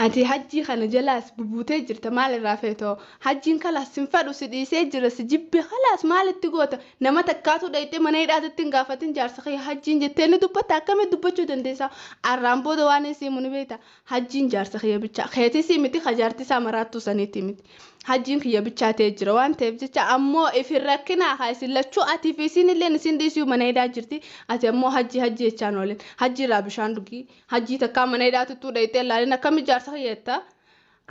Ati hajjii kana jalaas bubuutee jirta, maal irraa feetoo? Hajjiin kalaas sin fedhu, si dhiisee jira, si jibbe, kalaas maal itti goota? Nama takkaatu dhayxee mana hidhaatitti hin gaafatin jaarsa kiyya hajjiin jettee ni dubbatta? Akkamitti dubbachuu dandeessa? Arraan booda waan inni siimu ni beekta. Hajjiin jaarsa kiyya bichaa keetisii miti, ka jaarti isaa maraattuu saniitii miti. Hajjiin kiyya bichaa ta'ee jira waan ta'eef jecha ammoo if hin rakkinaa haa isin lachuu, atii fi isiin illeen isin dhiisuu mana hidhaa jirti. Ati ammoo hajji hajji jechaan oolin. Hajji irraa bishaan dhugii. Hajjii takkaa mana hidhaa tuttuu dhayxee ilaalin, akkami jaarsa kiyya jetta?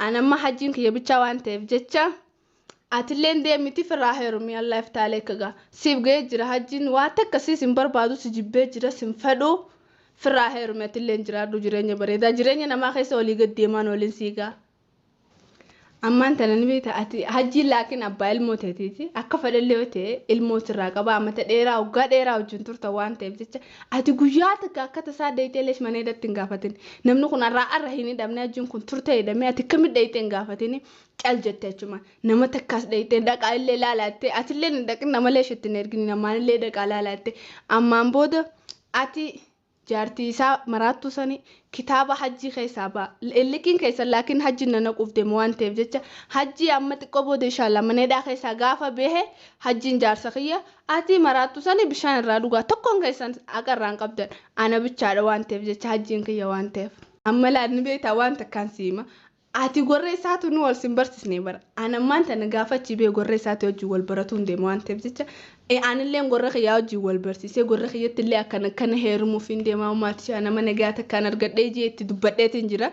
An amma hajjiin kiyya bichaa waan ta'eef jecha atilleen deemiti firraa heerumi. Allah iftaalee kagaa siif ga'ee jira. Hajjiin waa takka siis hin barbaadu, si jibbee jira, sin fedhu, firraa heerumi. Atilleen jiraadhu jireenya bareedaa, jireenya namaa keessa olii gad deemaan oolin siigaa. Ammaan tana ni beekta ati hajjiin laakiin abbaa ilmoo teetiiti. Akka fedhallee yoo ta'e ilmoo sirraa qaba, amata dheeraa waggaa dheeraa wajjin turta waan ta'eef jecha ati guyyaa takka akka tasaa deeytee leesh mana hidhatti hin gaafatin. Namni kun har'aa har'a hin hidhamne, hajjiin kun turte hidhamee, ati akkamitti deeytee hin gaafatin? Cal jette achuma nama takkaas deeytee dhaqaa illee laalaattee, atillee hin dhaqin, nama leesh itti hin ergin, namaan illee dhaqaa laalaattee. Ammaan booda ati jaartii isaa maraattuu sani kitaaba hajjii keessaa ba'a. Illiqiin keessan laakiin hajjiin na naquuf deema waan ta'eef jecha hajjii amma xiqqoo booda inshallah mana hidhaa keessaa gaafa bahe hajjiin jaarsa kiyya, ati maraattuu sani bishaan irraa dhugaa. Tokkoon keessan haqa irraa hin qabdan, ana bichaadha waan ta'eef jecha hajjiin kiyya waan ta'eef. Amma laal, ni beektaa, waan takkaan si hima. Ati gorra isaatu nu wal sin barsiisne bara. An ammaan tana gaafa achi bee gorra isaati wajjin wal baratuu hin deema waan ta'eef jecha anilleen gorra kiyyaa wajjin wal barsiisee gorra kiyyatti illee akkana akkana heerumuuf hin deema, maatii nama nagaa takkaan argadhee jee itti dubbadheetiin jira.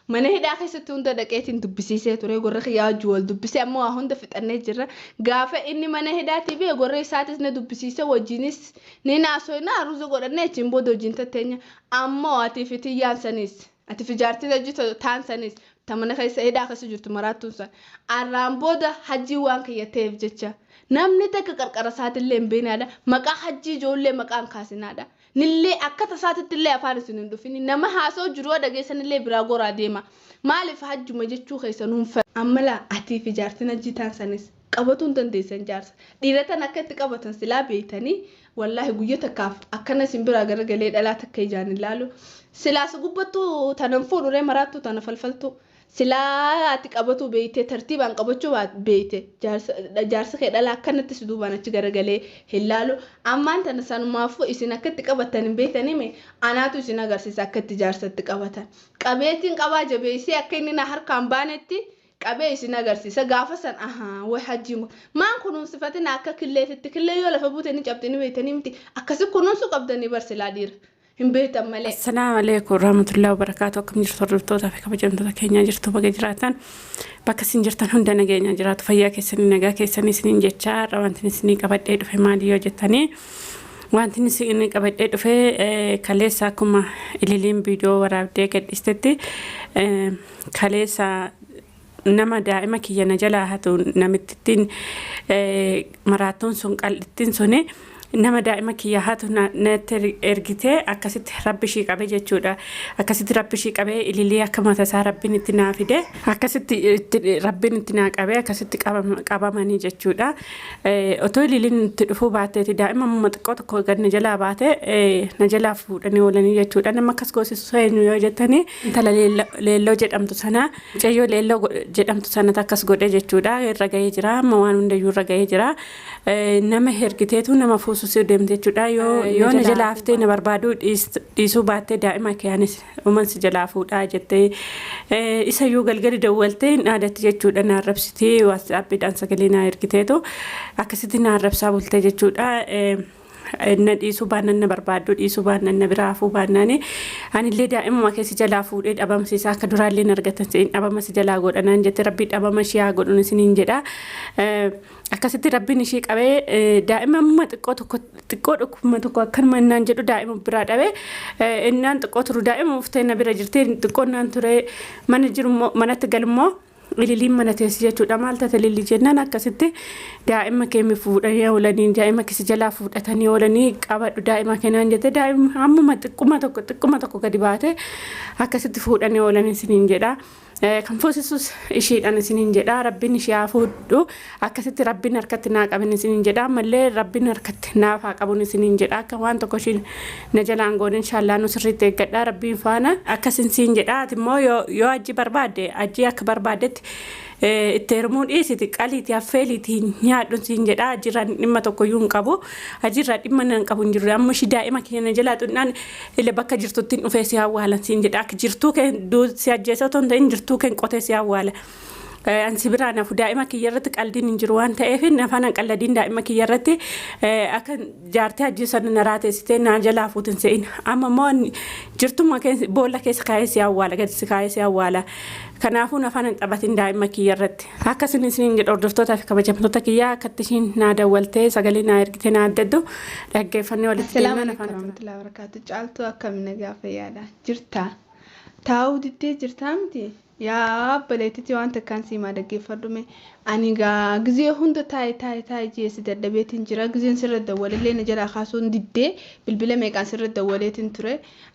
Mana hidhaa keessatti hunda dhaqeetiin dubbisiisee ture, gorra kiyyaa wajjin wal dubbisee amma waa hunda fixannee jirra. Gaafa inni mana hidhaatii bee gorra isaatis na dubbisiisee wajjinis ni naasoyna, aruuza godhannee achiin booda wajjin tatteenya. Ammoo atii fi tiyyaan saniis, ati fi jaartiin hajji taan sanis, ta mana keessa hidhaa keessa jirtu maraattuun san, arraan booda hajjiin waan kiyya ta'eef jecha namni takka qarqara isaatillee hin beeknaadha. Maqaa hajjii ijoollee maqaan kaasinaadha. Nillee akka tasaatitti illee afaan isin hin dhufini. Nama haasa'u jiru yoo dhageessanillee biraa goraa deema. Maaliif hajjuma jechuu keessan hun fedhu. Amma laa, atii fi jaartiin hajjii taan sanis qabatuu hin dandeessan jaarsa. Dhiira tan akka itti qabatan silaa beeytanii, wallaahi guyya takkaaf akkana isin biraa garagalee dhalaa takka ijaan hin laalu. Silaa si gubbattuu tanan fuudhu ree, maraattuu tana falfaltuu. Silaa ati qabatuu beeytee, tartiibaan qabachuu beeyte, jaarsi kee dhalaa akkanatti si duubaan achi garagalee hin laalu. Ammaan tana sanumaafuu isin akka itti qabattan hin beeytanii mee anaatu isin agarsiisa akka itti jaarsa itti qabatan. Qabeetiin qabaa jabeessee akka inni na harkaan baanetti qabee isin agarsiisa gaafa san. Ahaa, way hajjiin kun maan kunuunsifatina akka killeetitti. Killee yoo lafa buute ni cabxi, ni beeytanii miti? Akkasi kunuunsuu qabdanii bar, silaa dhiira hin beektan malee. Assalaamu alaikum warahmatullahi wabarakatuh. Akkam jirtu hordoftoota fi kabajamtoota keenyaa? Jirtu, baga jiraatan. Bakka isin jirtan hunda nageenya jiraatu, fayyaa keessanii, nagaa keessanii isiniin jechaa, har'a wanti isinii qabadhee dhufe maali yoo jettanii, wanti isinii qabadhee dhufe kaleessa akkuma ililiin viidiyoo waraabdee gadhiistetti, kaleessa nama daa'ima kiyya na jalaa hatu, namittittiin maraattuun sun, qal'ittiin suni, nama daa'ima kiyya hatu natti ergitee akkasitti rabbi ishii qabe jechuudha. Akkasitti rabbi ishii qabee ililii akka mata isaa rabbiin itti naa fide. Akkasitti rabbiin itti naa qabee akkasitti qabamanii jechuudha. Otoo ililiin itti dhufuu baatteeti daa'ima amma xiqqoo tokko gad na jalaa baate na jalaa fuudhanii oolanii jechuudha. Nama akkas goosisu eenyu yoo jettanii, intala leelloo jedhamtu sana, mucayyoo leelloo jedhamtu sanatu akkas godhe jechuudha. Irra gahee jira, amma waan hundayyuu irra gahee jira. Nama ergiteetu nama fuususuu deemte jechuudha. Yoo na jalaa haftee na barbaaduu dhiisuu baattee, daa'ima kee anis uuman si jalaa fuudhaa jettee isayyuu galgali dawwaltee hin dhaadatti jechuudha. Na arrabsitee WhatsAppiidhaan sagalee naa ergiteetu akkasitti na arrabsaa bulte jechuudha. Na dhiisuu baannaan, na barbaaddu dhiisuu baannaan, na biraa hafuu baannaan, anillee daa'imuma keessa jalaa fuudhee dhabamsiisa, akka duraallee hin argatan se'in dhabama si jalaa godhanaan jette. Rabbii dhabama ishee haa godhuun isiniin jedha. Akkasitti rabbiin ishee qabee daa'ima amma xiqqoo tokko, xiqqoo dhukkubuma tokko akkanuma innaan jedhu daa'ima biraa dhabe. Innaan xiqqoo turu daa'ima uftee na bira jirti. Xiqqoo innaan ture mana jirummoo, manatti galummoo, ililiin mana teessi jechuudha. Maal taate ililii jennaan, akkasitti daa'ima kee mi fuudhanii oolanii, daa'ima kee si jalaa fuudhatanii oolanii, qabadhu daa'ima kee naan jette. Daa'ima ammuma xiqquma tokko, xiqquma tokko gadi baate akkasitti fuudhanii oolanii isiniin jedha. Kan fuusisus ishiidhaan isiniin jedha. Rabbiin ishii haa fuudhu. Akkasitti rabbiin harkatti naa qabin isiniin jedha. Ammallee rabbiin harkatti naaf haa qabun isiniin jedha. Akka waan tokko ishiin na jalaan goone inshaallah nu sirriitti eeggadha rabbiin faana. Akkasin siin jedha. Ati immoo yoo ajji barbaadde ajji akka barbaaddetti itti heerumuu dhiisiti qaliiti affeeliiti nyaadhun siin jedha. Ajjiirraa dhimma tokkoyyuu hin qabu. Ajjiirraa dhimma nan qabu hin jiru. Amma ishii daa'ima kiyya na jalaa xunnaan ille bakka jirtutti hin dhufee si awwaalan siin jedha. Akka jirtuu kee si ajjeesa otoo hin ta'in jirtuu kee qotee si awwaala. An si biraa nafu daa'ima kiyya irratti qaldiin hin jiru waan ta'eef nafaan an qalladiin daa'ima kiyya irratti akka jaartii hajjii sana na raateessitee naa jalaa fuutin se'in. Amma immoo jirtuma boolla keessa kaa'ee si awwaala gadi si kaa'ee si awwaala. Kanaafuu nafaan hin taphatin daa'ima kiyya irratti. Akkasin isiniin jedha hordoftootaa fi kabajamtoota kiyyaa akkatti ishiin naa dawwaltee sagalee naa ergitee naa addaddu dhaggeeffannee walitti Assalaamu deemna alaikum nafaan. warahmatullahi wabarakatuh. Caaltuu akkam nagaa fayyaadha? Jirta? Taa'uu diddee jirtaa miti? Yaa abbaleetitti waan takkaan siimaa dhaggeeffadhume. Ani gaa gizee hunda taa'e taa'e taa'e jeesi dadhabeetiin jira. Gizeen sirra dawwalillee na jalaa kaasuun diddee bilbila meeqaan sirra dawwaleetiin ture.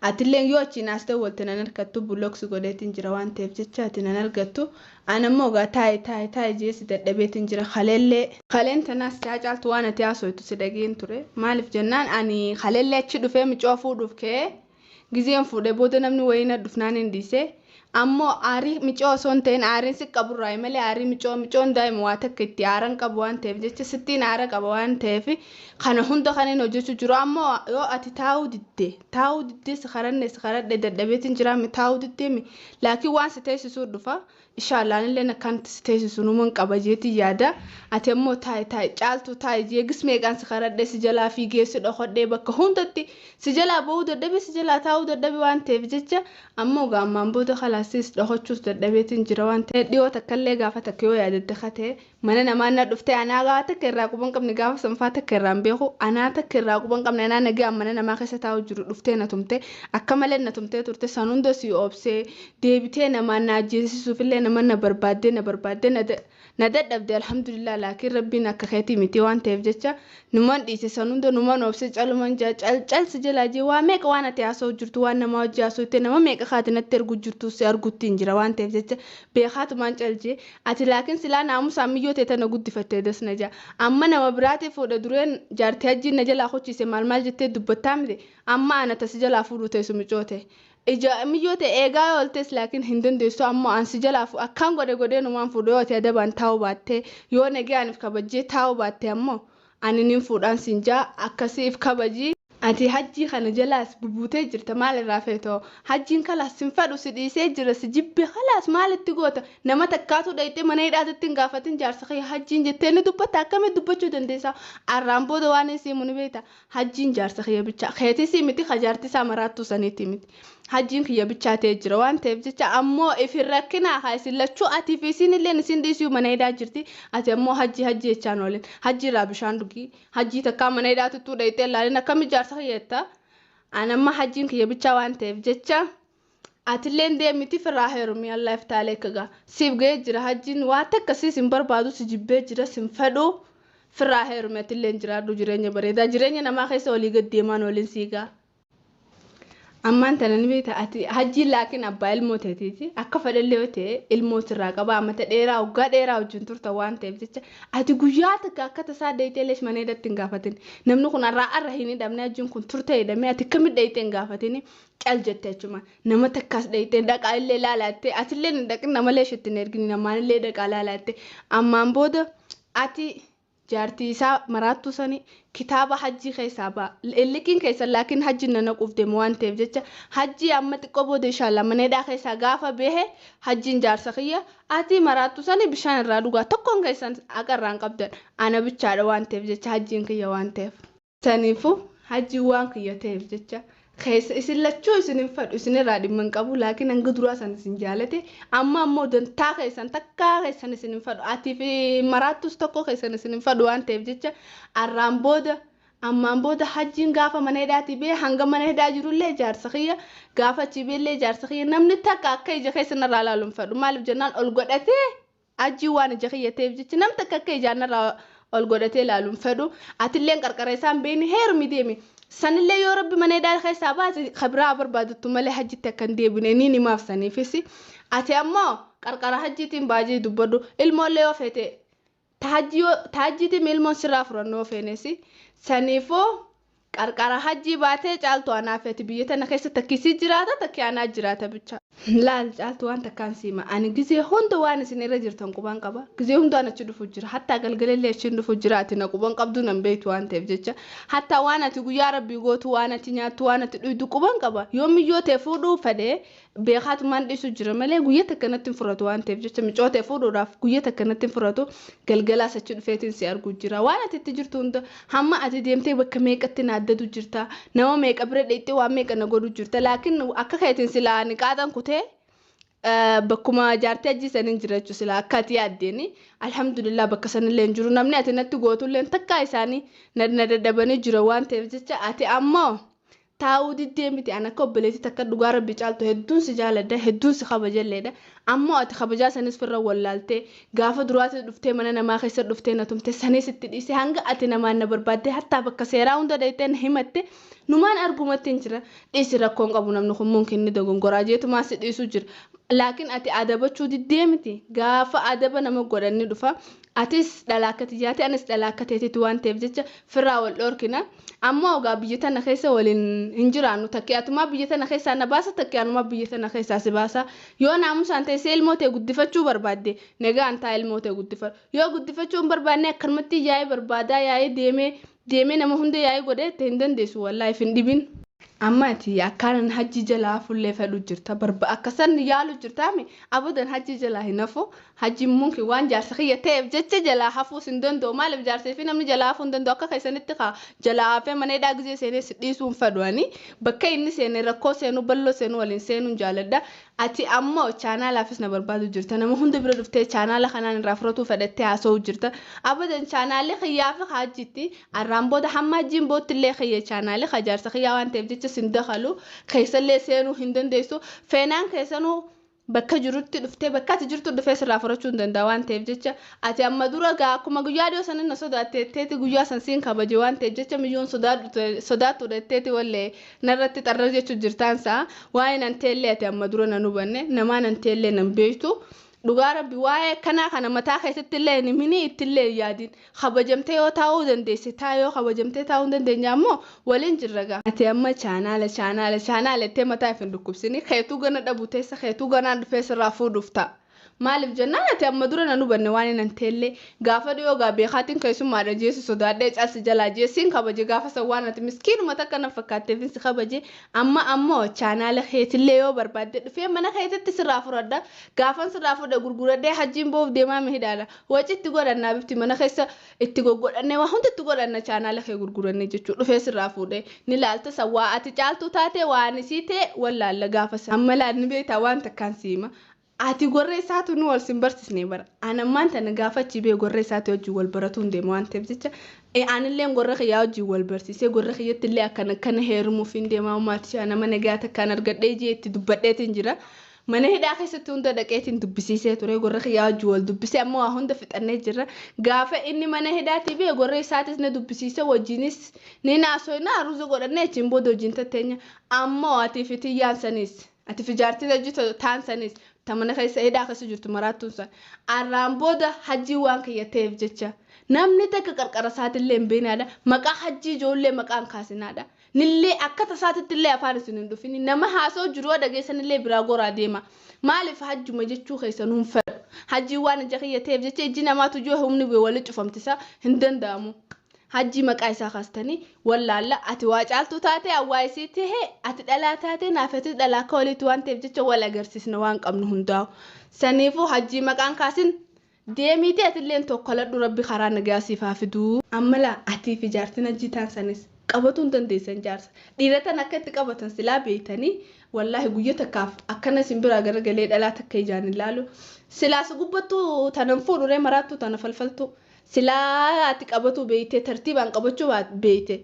Atillee yoo achiin as dawwalte nan argattu block si godheetiin jira waan ta'eef jecha ati nan argattu. Ani ammoo gaa taa'e taa'e taa'e jeesi dadhabeetiin jira. Kaleellee kaleen tanaas yaa caaltu waan ati haasoftu si dhageen ture. Maaliif jennaan ani kaleellee achi dhufee micoo fuudhuuf ka'ee gizeen fuudhee booda namni wayii na dhufnaan hin dhiise. Ammoo aarii micoo osoo hin ta'in aariin si qaburraa malee aarii micoo micoon daa'ima waa takka itti aaran qabu waan ta'eef jecha sittiin aara qaba waan ta'eef kana hunda kan inni hojjechuu jiru. Ammoo yoo ati taa'uu diddee si karanne si karadhe dadhabeetiin jiraame taa'uu diddee mi laakiin waan si teessisuu dhufa. Inshaallah illee akkanatti si teessisu numan qaba jeetii yaada. Ati ammoo taa'e taa'e caaltuu taa'e jee gismeeqaan si karadhe si jalaa fiigee si dhokodhee bakka hundatti si jalaa ba'uu dadhabe si jalaa taa'uu dadhabe waan ta'eef jecha ammoo gaammaan booda kalaasis dhokochuus dadhabeetiin jira waan ta'eef dhiyoo takkallee gaafa takka yoo yaadatte katee mana namaa na dhuftee anaa gaafa takka irraa quban qabne gaafa sanfaa takka irraa hin beeku anaa takka irraa quban qabne anaa nagaa mana namaa keessa taa'u jiru dhuftee na tumte akka malee na tumtee turte san hunda si obsee deebitee namaa na ajjeesisuuf illee nama na barbaaddee na barbaaddee na dadhabde alhamdulillah. Laakiin rabbiin akka keetii miti waan ta'eef jecha numan dhiise san hunda numan obse caluman calsi jalaa jee waa meeqa waan ati haasa'u jirtu waan namaa hojii haasa'u nama meeqa kaati natti ergu jirtu si argutti hin jira waan ta'eef jecha beekaatumaan caljee ati laakiin silaa naamusaan miyyoo ta'e tana guddifattee dasna jaa amma nama biraatiif fuudha dureen jaartii hajjiin na jalaa hochiise maal maal jettee dubbattaa miti amma ana tasi jalaa fuudhu teessu micoo ta'e. Ija miyyoo ta'e eegaa yoo oltes laakiin hin dandeessu ammoo an si jalaa akkaan godhe godhee numaan fuudhu yoo ta'e adabaan taa'uu baattee yoo nagayaan kabajjee taa'uu baatte ammoo ani nin fuudhaan siin jaa akkasiif kabajii. Ati hajjii kana jalaas bubuutee jirta maal irraa feetoo hajjiin kalaas sin fedhu si dhiisee jira si jibbe kalaas maalitti goota nama takkaatu dhayxee mana hidhaatitti hin gaafatin jaarsa kiyya hajjiin jettee ni dubbatta akkamitti dubbachuu dandeessa arraan booda waan isii muni beekta hajjiin jaarsa kiyya bichaa keetisii miti kajaarti isaa maraattuu saniiti miti hajjiin kiyya bichaa ta'ee jira waan ta'eef jecha ammoo ifin rakkinaa haa isin lachuu atii fi isin illee isin dhiisuu mana hidhaa jirti ati ammoo hajji hajji jechaan oolin hajji irraa bishaan dhugii hajjii takkaa mana hidhaa tuttuu dhayxee ilaalin akkami jaarsa kiyya an amma hajjiin kiyya bichaa waan ta'eef jecha atilleen deemiti firraa heerumii Allah iftaalee kagaa siif ga'ee jira hajjiin waa takka siis hin barbaadu si jibbee jira sin fedhu firraa heerumii atilleen jiraadhu jireenya bareedaa jireenya namaa keessa olii gad deemaan waliin siigaa. Ammaan tana ni beekta ati hajjiin laakiin abbaa ilmoo teetiiti akka fedhallee yoo ta'e ilmoo sirraa qaba amata dheeraa waggaa dheeraa wajjin turta waan ta'eef jecha ati guyyaa takka akka tasaa dheeytee leesh mana hidhatti hin gaafatin namni kun har'aa har'a hin hidhamne hajjiin kun turte hidhamee ati akkamitti dheeytee hin gaafatin cal jette achuma nama takkaas dheeytee dhaqaa illee laalaattee atillee hin dhaqin nama leesh ittiin ergini namaan illee dhaqaa laalaattee ammaan booda ati jaartii isaa maraattuu sani kitaaba hajjii keessaa ba'a. Illiqiin keessa laakiin hajjiin na naquuf deemu waan ta'eef jecha hajjii amma xiqqoo booda inshaalla mana hidhaa keessaa gaafa bahe hajjiin jaarsa kiyya ati maraattuu sani bishaan irraa dhugaa tokkoon keessan haqa irraa hin qabdan ana bichaadha waan ta'eef jecha hajjiin kiyya waan ta'eef. Saniifuu hajjiin waan kiyya ta'eef jecha keessa isin lachuu isin hin fedhu isin irraa dhimma hin qabu laakiin hanga duraa san isin jaalate amma ammoo dantaa keessan takkaa keessan isin hin fedhu atii fi maraattus tokko keessan isin hin fedhu waan ta'eef jecha arraan booda ammaan booda hajjiin gaafa mana hidhaatii bee hanga mana hidhaa jirullee jaarsa kiyya gaafa achii beellee jaarsa kiyya namni takka akka ija keessan irraa ilaalu hin fedhu maaliif jennaan ol godhatee hajjiin waan ija kiyya ta'eef jecha namni takka akka ijaan irraa ol godhatee ilaalu hin fedhu atilleen qarqara isaan beeni heerumi deemi. Sanillee yoo rabbi mana hidhaa keessaa baase kabiraa barbaadattu malee hajjitti akka hin deebine ni himaaf saniifis ati ammoo Qarqara hajjiitiin baajii dubbadhu. Ilmoollee yoo feete taajjiitiin ilmoon sirraa furannoo feenesi. Saniifuu qarqara hajjii baatee caaltu anaa feeti biyya tana keessa takkisii jiraata takki anaa jiraata bicha. Laal caaltu waan takkaan siima ani gizee hunda waan isin irra jirtan quban qaba gizee hunda waan achi dhufu jira hattaa galgalallee achiin dhufu jira ati na quban qabdu nan beektu waan ta'eef jecha hattaa waan ati guyyaa rabbii gootu waan ati nyaattu waan ati dhuydu quban qaba yoomiyyoo ta'e fuudhuu fedhee beekaatumaan dhiisu jira malee guyyaa takka natti hin furatu waan ta'eef jecha micoo ta'e fuudhuudhaaf guyyaa takka natti hin furatu galgalaas achi dhufeetiin si argu jira waan ati itti jirtu hunda hamma ati deemtee bakka meeqatti na addatu jirta nama meeqa bira dheettee waan meeqa na godhu jirta laakiin akka keetiin silaa ni qaaxan kutee bakkuma jaartii hajjii saniin jira jechuudha silaa akka ati yaaddeeni alhamdulillah bakka sanillee hin jiru namni ati natti gootullee takkaa isaanii na dadhabanii jira waan ta'eef jecha ati ammoo taa'uu diddee miti an akka obboleettii takka dhugaa rabbi caaltu hedduun si jaaladha hedduun si kabajalleedha ammoo ati kabajaa sanis firra wallaaltee gaafa duraatti dhuftee mana namaa keessa dhuftee na tumte sanis itti dhiise hanga ati namaan na barbaaddee hattaa bakka seeraa hunda dheeytee na himatte numaan argumatti hin jira dhiisi rakkoon qabu namni kun mumkin ni dogongoraa jeetumaa si dhiisuu jira laakiin ati adabachuu diddee miti gaafa adaba nama godhanni dhufa atis dhala akka tiyyaati anis dhala akka teetitti waan ta'eef jecha firraa wal dhorkina ammoo ogaa biyya tana keessa waliin hin jiraannu takkee atumaa biyya tana keessaa na baasa takkee anumaa biyya tana keessaa si baasa yoo naamusaan teessee ilmoo ta'e guddifachuu barbaadde nagaan taa ilmoo ta'e guddifadhu yoo guddifachuu hin barbaanne akkanumatti yaa'ee barbaadaa yaa'ee deemee deemee nama hunda yaa'ee godhee itti hin dandeessu wallaahi hin dhibin. Amma ati akkaanan hajji jalaa hafullee fedhu jirta barba akkasan yaalu jirtaami abadan hajji jalaa hin hafu hajji munki waan jaarsa kiyya ta'eef jecha jalaa hafuus hin danda'u maaliif jaarsee fi namni jalaa hafuu hin danda'u akka keessanitti kaa jalaa hafee mana hidhaa gizee seenee si dhiisuu hin fedhu ani bakka inni seene rakkoo seenuu balloo seenuu waliin seenuun jaaladha ati ammoo chaanaalaafis na barbaadu jirta nama hunda bira dhuftee chaanaala kanaan irraa fudhatuu fedhattee haasa'uu jirta abadan chaanaalli kiyyaa fi hajjitti arraan booda hamma hajjiin boottillee kiyya chaanaalli jaarsa kiyyaa waan ta'eef jecha sin dakalu keessallee seenuu hin dandeessu feenaan keessanuu bakka jirutti dhuftee bakka ati jirtu dhufee sirraa furachuu hin danda'a waan ta'eef jecha ati amma dura gaa akkuma guyyaa dhiyoo sanin na sodaatteetteeti guyyaa san siin kabaje waan ta'eef jecha miyyoon sodaattu dhatteeti wallee narratti xarrar jechuu jirtaan sa'a waa'ee nan teellee ati amma dura nan hubanne namaa nan teellee nan beektu dhugaa rabbi waa'ee kanaa kana mataa keessatti illee hin himini ittillee hin yaadin kabajamtee yoo taa'uu dandeesse taa yoo kabajamtee taa'uu hin dandeenye ammoo waliin jirra gaa. Ati amma chaanaala chaanaala chaanaala ittee mataa if hin dhukkubsini keetuu gana dhabu teessa keetuu ganaan dhufee sirraa fuudhuuf ta'a. Maaliif jennaan ati amma dura nan hubanne waan hin teellee gaafa dhiyoo gaa beekaatiin keessummaadha jeesi sodaadhee calsi jalaa jeesiin kabaje gaafa san waan ati miskiinuma takka na fakkaatteef si kabaje amma ammoo chaanaala keetillee yoo barbaadde dhufee mana keetitti sirraa fudhadha gaafan sirraa fudhe gurguradhee hajjiin boof deemaa mihidhaadha waci itti godhannaa bifti mana keessa itti goggodhannee waa hunda itti godhanna chaanaala kee gurgurannee jechuudha dhufee sirraa fuudhee ni laalta san waa ati caaltuu taate waan isii ta'e wallaalla gaafa san amma laal ni beektaa waan takkaan siima. Ati gorree isaatu nu wal sin barsiisne bara. Ani ammaan tana gaafa achi bee gorree isaati wajjin wal baratuu hin deema waan ta'eef jecha anillee gorra kiyyaa wajjin wal barsiisee gorra kiyyatti illee akkana akkana heerumuuf hin deema maatii nama nagaa takkaan argadhee jee itti dubbadheetiin jira. Mana hidhaa keessatti hunda dhaqeetiin dubbisiisee ture gorra kiyyaa wajjin wal dubbisee amma waa hunda fixannee jirra. Gaafa inni mana hidhaatii bee gorra isaatis na dubbisiisee wajjinis ni naasoo aruuza godhannee achiin booda wajjin tatteenya ammoo ati fi tiyyaan sanis ati fi jaartiin hojii taan sanis ta mana keessa hidhaa keessa jirtu maraattuun san arraan booda hajjii waan kiyya ta'eef jecha namni takka qarqara isaatillee hin beeknaadha maqaa hajjii ijoollee maqaan kaasinaadha nillee akka tasaatitti illee afaan isin hin dhufini nama haasa'u jiru dhageessanillee biraa goraa deema maaliif hajjuma jechuu keessan hin fedhu hajjii waan ija kiyya ta'eef jecha ijji namaatu ijoo humni walitti cufamtisa hin danda'amu. Hajjii maqaa isaa kaastanii wallaalla ati waa caaltuu taate awwaa isii tahe ati dhalaa taate naaf ati dhalaa akka walitti waan ta'eef jecha wal agarsiisna waan qabnu hundaa'u. Saniifuu hajjii maqaan kaasin deemiitii atilleen tokkoladhu rabbi karaa nagaa siif haa fiduu. Amma laa atii fi jaartiin hajjii taan sanis qabatuu hin dandeessan jaarsa. Dhiira tan akka itti qabatan silaa beektanii wallaahi guyya takkaaf akkana isin biraa garagalee dhalaa takka ijaan ilaalu. Silaas gubbattuu tanan fuudhuree maraattuu tana falfaltuu. Silaa ati qabatu beeyte tartiibaan qabachuu beeyte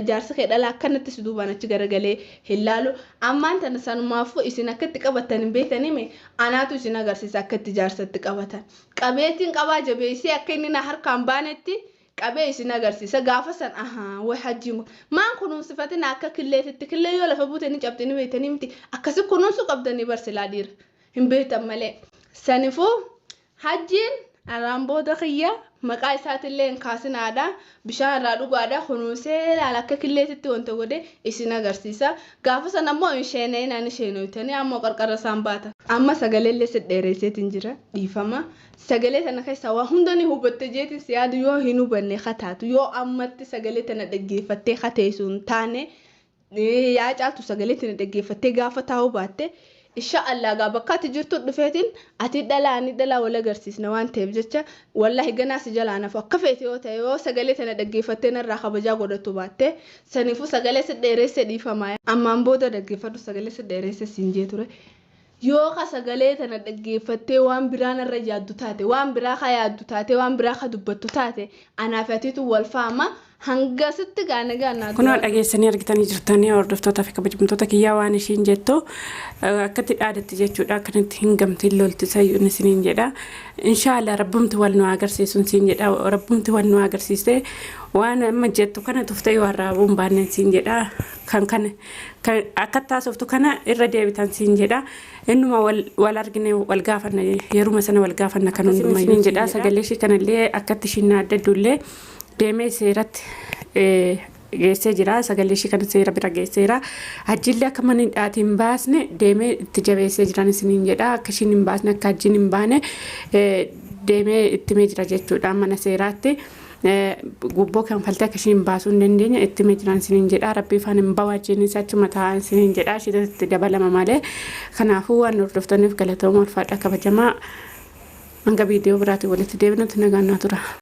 jaarsa kee dhalaa akkanatti si duubaan achi garagalee hin laalu ammaan tana sanumaafuu isin akka itti qabatan hin beeytanii anaatu isin agarsiisa akka itti jaarsatti qabatan qabeetiin qabaa jabeessee akka inni na harkaan baanetti qabee isin agarsiisa gaafa san ahaa way hajjiin maan kunuunsifatina akka killeetitti killee yoo lafa buute ni cabxini beeytanii miti akkasi kunuunsuu qabdanii barsilaa dhiira hin beektan malee. Sanifuu hajjiin arraan booda kiyya maqaa isaatillee hin kaasinaadha. Bishaan irraa dhugaadha. Kunuunsee laala akka killeetitti wanta godhe isin agarsiisa. Gaafa sana ammoo hin sheenee naan isheenooytanii ammoo qarqara isaan baata. Amma sagaleellee si dheeresseetiin jira dhiifama. Sagalee tana keessaa waa hunda ni hubatte jeetiin si yaadu yoo hin hubanne kataatu yoo ammatti sagalee tana dhaggeeffattee kateessu hin taane yaa caaltu sagalee tana dhaggeeffattee gaafa taa'uu baatte insha Allah gaa bakka ati jirtu dhufeetiin ati dhalaa ani dhalaa wal agarsiisna waan ta'eef jecha wallahi ganaa si jalaa nafu akka feete yoo ta'e yoo sagalee tana dhaggeeffattee narraa kabajaa godhatu baatte saniifuu sagalee si dheeresse dhiifamaa ammaan booda dhaggeeffadhu sagalee si dheeresse siin jee ture. Yoo ka sagalee tana dhaggeeffattee waan biraa narra yaaddu taate waan biraa ka yaaddu taate waan biraa ka dubbattu taate anaaf atiitu wal faama hangasitti gaana gaanaa Kunoo dhageessanii argitanii jirtanii hordoftootaa fi kabajamtoota kiyyaa waan ishiin jettu akkatti dhaadatti jechuudha akkanatti hin gamtiin lolti sayyuun isiniin jedha. Inshaallah rabbumti wal nu agarsiisuun siin jedha rabbumti wal nu agarsiise waan amma jettu kana tuftee waan raabuun baanneen siin jedha kan kana kan akka taasiftu kana irra deebitan siin jedha. Innuma wal argine wal gaafanna yeruma sana wal gaafanna kan hundumaa isiniin jedha sagalee ishii kanallee akkatti ishiin adda addullee deemee seeratti geessee jira sagalee ishii kana seera bira geesseera hajjiillee akka mana hidhaatii hin baasne deemee itti jabeessee jiran isiniin jedha akka ishiin hin baasne akka hajjiin hin baane deemee itti himee jira jechuudha mana seeraatti. Gubboo kanfaltee akka ishiin baasuu hin dandeenye itti himee jiran isiniin jedha rabbii ifaan hin bahu hajjiinis achuma taa'an isiniin jedha ishiitu itti dabalama malee kanaafuu waan hordoftaniif galatooma ulfaadha kabajamaa hanga viidiyoo biraatiin walitti deebinutti nagaan naa tura.